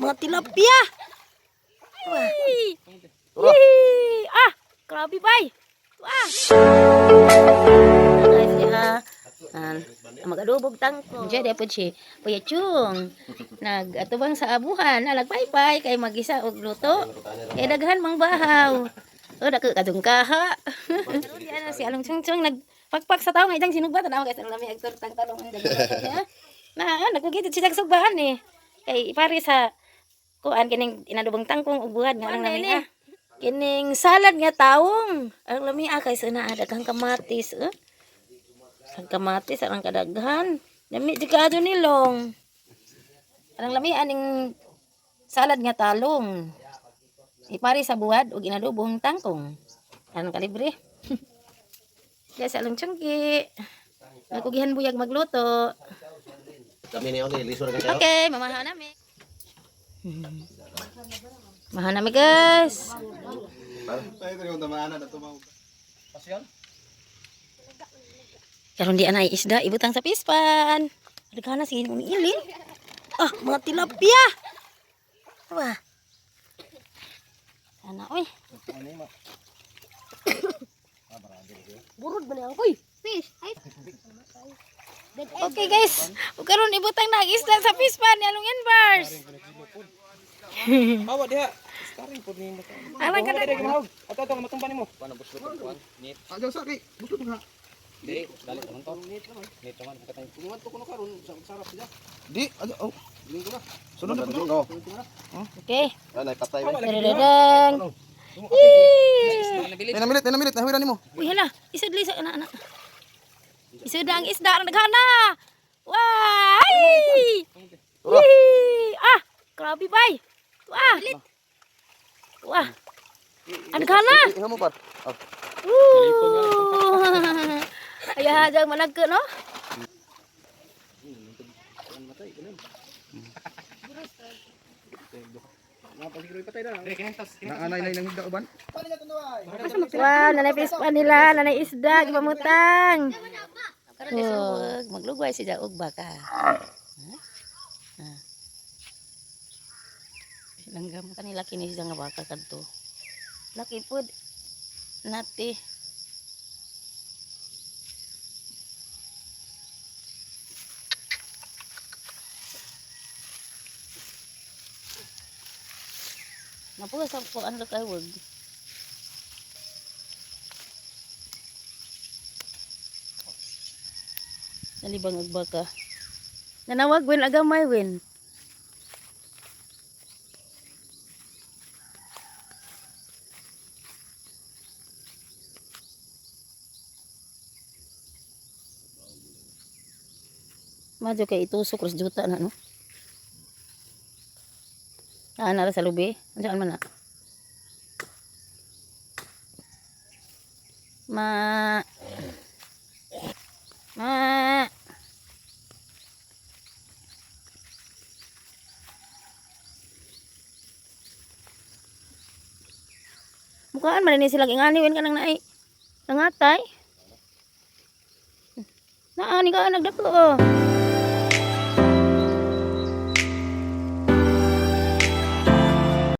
Mga tilapia. Ay! Yee! Ah, grabe bay. Wah. Guys, ya. Magadubog tangko. Diyan po si Kuya Chung. Nagatubang sa abuhan, nalagpaypay kay magisa og luto. Kay daghan mang bahaw. O dako kadung kaha. Karon di ana si Along Chung Chung nagpakpak sa tawo nga idang sinugba tanaw guys, ang lami ag tortang talong ang daghan. Na nagkugit siya sugbaan eh. Kay pare sa kuan kining inadobong tangkong ug buhad nga ang lami ah. Kining salad nga tawong. Ang lami ah kay sa naa daghang kamatis eh. Sa kamatis ang kadaghan. Lami di kaado nilong. Ang lami aning salad nga talong. Ipari sa buhad ug inadobong tangkong. Ang kalibre. Kaya sa along chungki. Nagkugihan buyag magluto. Kami ni Oli, lisod ka kayo. Okay, mamahaw namin. Mahaw namin, guys. Karon di anay isda ibutang sa pispan. Daghan na sige umiilin. Ah, mga tilapia. Wah. Sana oy. Burod ba niya oy? Fish. Ay. Okay guys, ug karon ibutang na ang isda sa pispan ni Along Bars. Awa diha. Starring pod nimo. Alang ka na. Mahog. Ato ato matumba nimo. Ajaw sa kay buslo ha. Di, dali naman to. Nit naman katay. Kumanto ko no karon sa sarap siya. Di, ajaw. Oh. Sunod na ko. Okay. Anay patay. ba? Dadadang. Ay namilit, ay namilit, nahiwiran nimo. Uy, hala. Isudli sa ana ana. Isudla ang isda ang daghana. Wah! Ay! Yee! Ah, grabe bay. Wah. Wah. Ang daghana. Iha mo par. Oh. Woo! Ay, hajang managko no? Naanay nay nang higda uban. Wow, nanay pispan nila, nanay isda, gipamutang. Oh, maglugway si Jaog baka. Ha? Ha. Langgam kanila kini siya nga baka kadto. Laki pod nati. Napuha sa ko ano kay wag. Nalibang ag baka. Nanawag win agamay win. Madyo kay itusok ros juta na no. Ah, nara sa lubi. Andiyan man na. Ma. Ma. Mukhaan man ni sila ingani wen kanang naay. Nangatay. Naa ni ka nagdako oh.